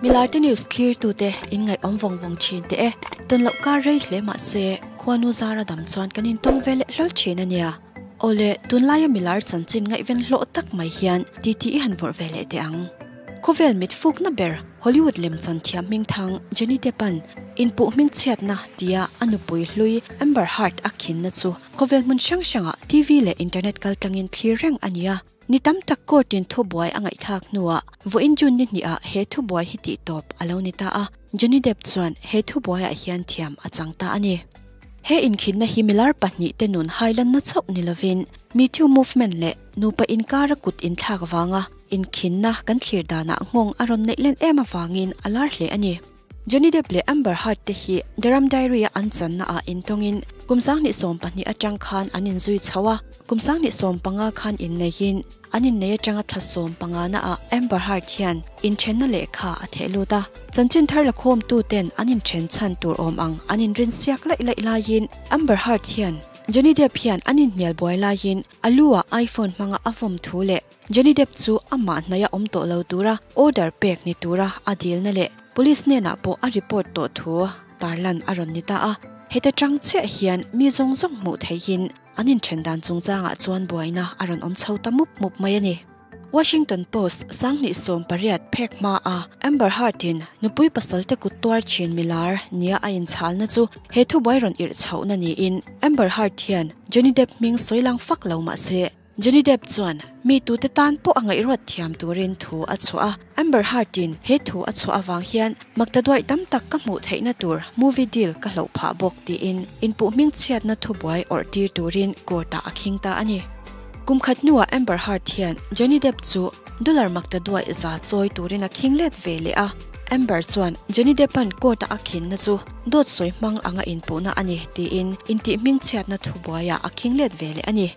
Milarte news thlirtute in ngaihawm vawng vawng thin teh e. Tawn loh kar rei hle mah se, khuanu zara dam chuan kan intawng ve leh hlawl thin a nia. Awle, tunlaia milar chanchin ngaihven hlawh tak mai hian titi i han vawrh ve leh teh ang. Khawvel mit fukna ber Hollywood lemchan thiam hmingthang Johnny Depp-a'n inpuh hmingchhiatna tia a nupui hlui Amber Heard a khinna chu khawvel hmun hrang hrangah TV leh internet kaltlangin thlir reng a ni a. Ni tam tak court-in thubuai a ngaihthlak hnuah vawiin June ni hnihah he thubuai hi tihtawp a lo ni ta a, Johnny Depp chuan he thubuaiah hian thiam a chang ta a ni. He inkhinna hi milar pahnihte nun hailanna chauh ni lovin Me Too movement leh nupa inkara kut inthlak vanga inkhinna kan thlir danah nghawng a rawn neih len em avangin a lar hle a ni. Johnny Depp leh Amber Heard te hi The Rum Diary a an channa ah intawngin kum 2012 atang khan an inzui chho a, kum 2015 khan inneihin an innei atanga thla 15 na ah Amber Heard hian inthenna lehkha a theh lut a. Chanchin thar lakhawmtu ten an inthen chhan tur awm ang an inrin siak laih laih laiin Amber Heard hian Johnny Depp hian an inhnial buai laiin a lu ah iPhone hmanga a vawm thu leh Johnny Depp chu amah hnaia awm tawh lo tura order pek ni tura a dilna leh police hnenah pawh a report tawh thu tarlan a rawn ni ta a. Heta tang chiah hian mi zawng zawng hmuh theihin an inthen dan chungchangah chuan buaina a rawn awm chho ta mup mup mai a ni. Washington Post 2018 phek hmaa Amber Heard-in nupui pasalte kut tuar thin milar nia a inchhalna chu he thubuai rawn irh chhohna niin Amber Heard hian Johnny Depp hming sawi lang fak lo mah se, Johnny Depp chuan mi tute tan pawh a ngaihruat thiam turin thu a chhuah a, Amber Heard-in he thu a chhuah avang hian makta duaih tam tak ka hmuh theihna tur movie deal ka hloh phah bawk tiin inpuh hmingchhiatna thubuai awrh tir turin court-ah a khing ta a ni. Kum khat hnuah Amber Heard hian Johnny Depp chu dollar makta duaih za chawi turin a khing let ve leh a, Amber chuan Johnny Depp-a'n court-a a khinna chu dawt sawi hmang anga inpuhna a ni tiin intih hmingchhiatna thubuaiah a khing let ve leh a ni.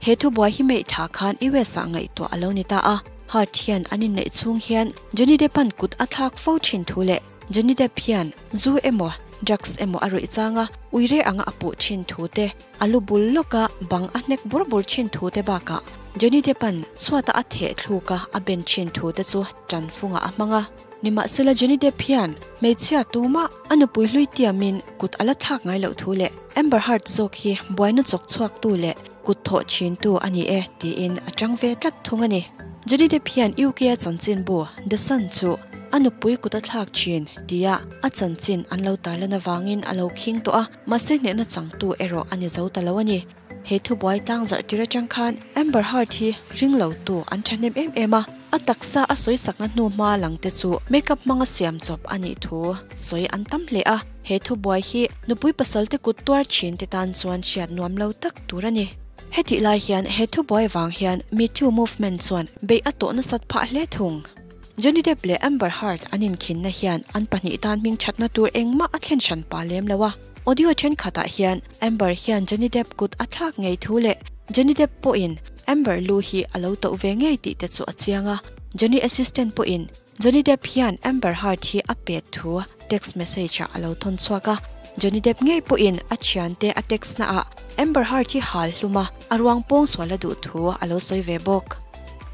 He thubuai hi Meitha khan US ah ngaihtuah a lo ni ta a, Heard hian an inneih chhung hian Johnny Depp-a'n kut a thlak fo thin thu leh Johnny Depp hian zu emaw drugs emaw a ruih changa uire anga a puh thin thu te, a lu bul lawka bang a hnek bur bur thin thu te bakah Johnny Depp-a'n chhuata a theh thluka a ben thin thu te chu tan fungah a hmang a. Nimahsela Johnny Depp hian hmeichhia tumah a nupui hlui tiamin kut a la thlak ngai loh thu leh Amber Heard zawk hi buaina chawk chhuaktu leh kut thawh thintu a ni e tiin a tang ve tlat thung a ni. Johnny Depp hian UK a chanchinbu The Sun chu a nupui kut a thlak thin tia a chanchin an lo tarlan avangin a lo khing tawh a, mahse hnehna changtu erawh a ni zo ta lo a ni. He thubuai tlang zarh tir atang khan Amber Heard hi ring lo tu an thahnem em em a, a taksa a sawi sakna hnu hma lang te chu makeup hmanga siam chawp a nih thu sawi an tam hle a, he thubuai hi nupui pasal te kut tuar thin te tan chuan hriat nuam lo tak tur a ni. Hetih lai hian he thubuai vang hian Me Too movement chuan beih a tawh nasat phah hle thung. Johnny Depp leh Amber Heard an inkhinna hian an pahnih tan hming thatna tur engmah a thlen hran pa lem lo a. Audio thenkhatah hian Amber hian Johnny Depp kut a thlak ngei thu leh Johnny Depp pawhin Amber lu hi a lo toh ve ngei tih te chu a chiang a. Johnny assistant pawhin Johnny Depp hian Amber Heard hi a pet thu text message ah a lo thawn chhuak a. Johnny Depp ngei pawhin a thiante a text naah Amber Heard hi hal hlum a, a ruang pawng sual a duh thu a lo sawi ve bawk.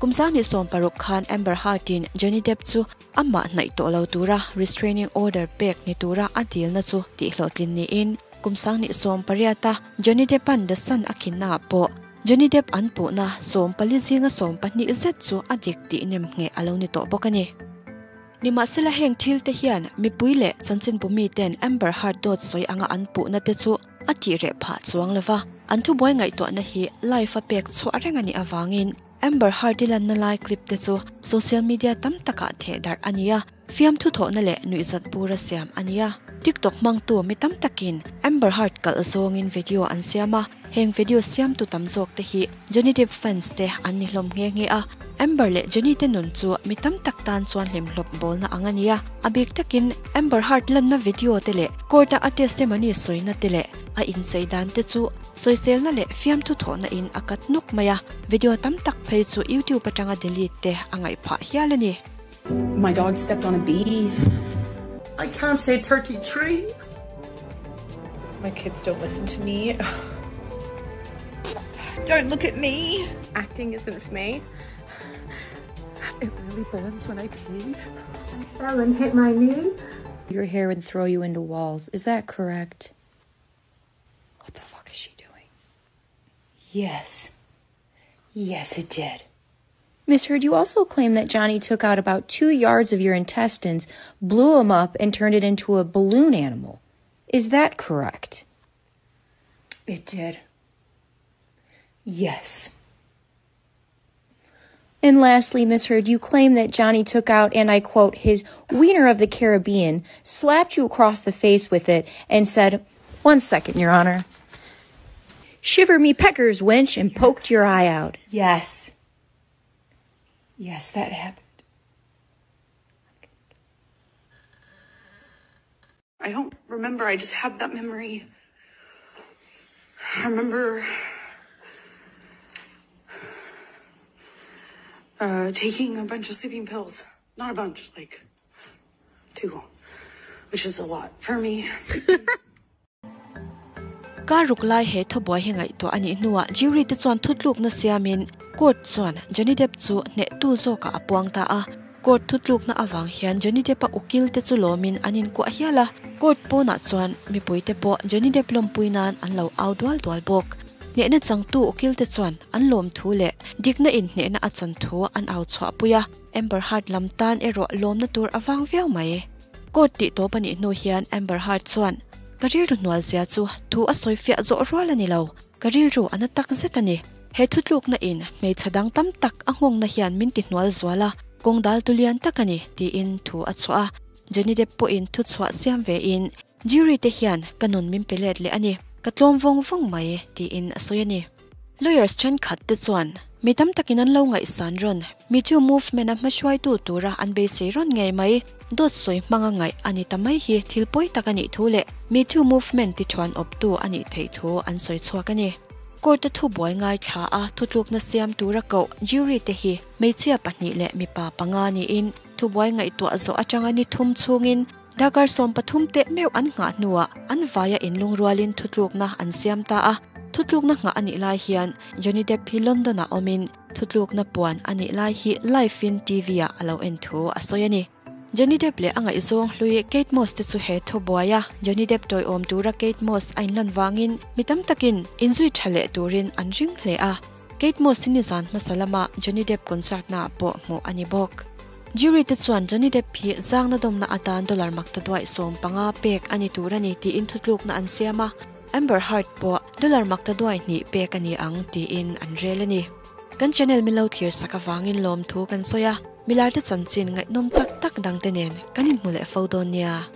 Kum 2016 khan Amber Heard-in Johnny Depp chu Amah hnaih tawh lo tura restraining order pek ni tura a dilna chu tihhlawhtlin niin kum 2018 a Johnny Depp-a'n The Sun a khinnaah pawh Johnny Depp an puhna 14 zinga 12 zet chu a dik tih nem ngheh a lo ni tawh bawk a ni. Nimahsela heng thil te hian mipui leh chanchinbu miten Amber Heard dawt sawi anga an puhna te chu a tih reh phah chuang lova, an thubuai ngaihtuahna hi live a pek chhuah reng a nih avangin Amber Heard-i lanna lai clip te chu social media tam takah theh darh a ni a, fiamthu thawhna leh nuihzat bura siam a ni a. TikTok hmangtu mi tam takin Amber Heard kalh zawngin video an siam a, heng video siamtu tam zawk te hi Johnny Depp fans te an ni hlawm nghe nghe a. Amber leh Johnny te nun chu mi tam tak tan chuan hlimhlawp bawlna ang a ni a, a bik takin Amber Heard lanna video te leh court-a a testimony sawina te leh a inchei dan te chu Sawiselna leh fiamthu thawhna in a kat nuk mai a, video tam tak phei chu YouTube atanga delete te a ngaih phah hial a ni. My dog stepped on a bee. I can't say 33. My kids don't listen to me. Don't look at me. Acting isn't for me. It really burns when I pee. I fell and hit my knee. Your hair would throw you into walls. Is that correct? What the fuck is she doing? Yes. Yes, it did. Miss Heard, you also claim that Johnny took out about 2 yards of your intestines, blew them up, and turned it into a balloon animal. Is that correct? It did. Yes. And lastly, Miss Heard, you claim that Johnny took out, and I quote, his wiener of the Caribbean, slapped you across the face with it, and said, 1 second, Your Honor. Shiver me peckers, wench, and poked your eye out. Yes. Yes, that happened. I don't remember. I just have that memory. I remember taking a bunch of sleeping pills. Not a bunch, like 2, which is a lot for me. Kar ruk lai he thubuai hi ngaihtuah a nih hnuah jury te chuan thutlukna siamin court chuan Johnny Depp chu hnehtu zawkah a puang ta a. Court thutlukna avang hian Johnny Depp a ukil te chu lawmin an inkuah hial a. Court pawnah chuan mipui te pawh Johnny Depp lawmpui nan an lo au dual dual bawk. Hnehna changtu ukil te chuan an lawm thu leh dikna inhnehna a chan thu an au chhuahpui a. Amber Heard lam tan erawh lawmna tur avang viau mai. Court tih tawp a nih hnu hian Amber Heard chuan, Ka rilru hnual zia chu thu a sawi fiah zawh rual a ni lo, ka rilru a na tak zet a ni. He thutlukna in hmeichhe dang tam tak a nghawngna hian min ti hnual zual a, kawng dal tu lian tak a ni, tiin thu a chhuah a. Johnny Depp pawhin thu chhuah siam ve in, Jury te hian ka nun min pe let leh a ni, ka tlawm vawng vawng mai, tiin a sawi a ni. Lawyers thenkhat te chuan mi tam takin an lo ngaihsan rawn, Me Too movement a hmahruaitu tura an beisei rawn ngei mai, dawt sawi hmanga ngaih a ni ta mai hi thil pawi tak a nih thu leh Me Too movement ti thuan awptu a nih theih thu an sawi chhuak a ni. Court-a thubuai ngaithla a thutlukna siam tura koh jury te hi hmeichhia pahnih leh mipa panga niin thubuai ngaihtuah zawh atanga ni thum chhungin Darkar 13 teh meuh an nghah hnuah an vaia inlungrualin thutlukna an siam ta a. Thutlukna nghah a nih lai hian Johnny Depp hi London-ah awmin thutlukna puan a nih lai hi live-in TV-ah a lo en thu a sawi a ni. Johnny Depp leh a ngaihzawng hlui Kate Moss te chu he thubuai a, Johnny Depp tawiawm tura Kate Moss a inlan vangin mi tam takin inzui tha leh turin an ring hle a. Kate Moss hi nizan hmasa lama Johnny Depp concert-naah pawh hmuh a ni bawk. Jury te chuan Johnny Depp hi zangna dawmna atan dollar makta duaih 15 pek a ni tur a ni tiin thutlukna an siam a, Amber Heard pawh dollar makta duaih hnih pek a ni ang tiin an rel a ni. Kan channel min lo thlir sak avangin lawmthu kan sawi a, milarte chanchin ngaihnawm tak tak dangte nen kan inhmu leh fo dawn nia.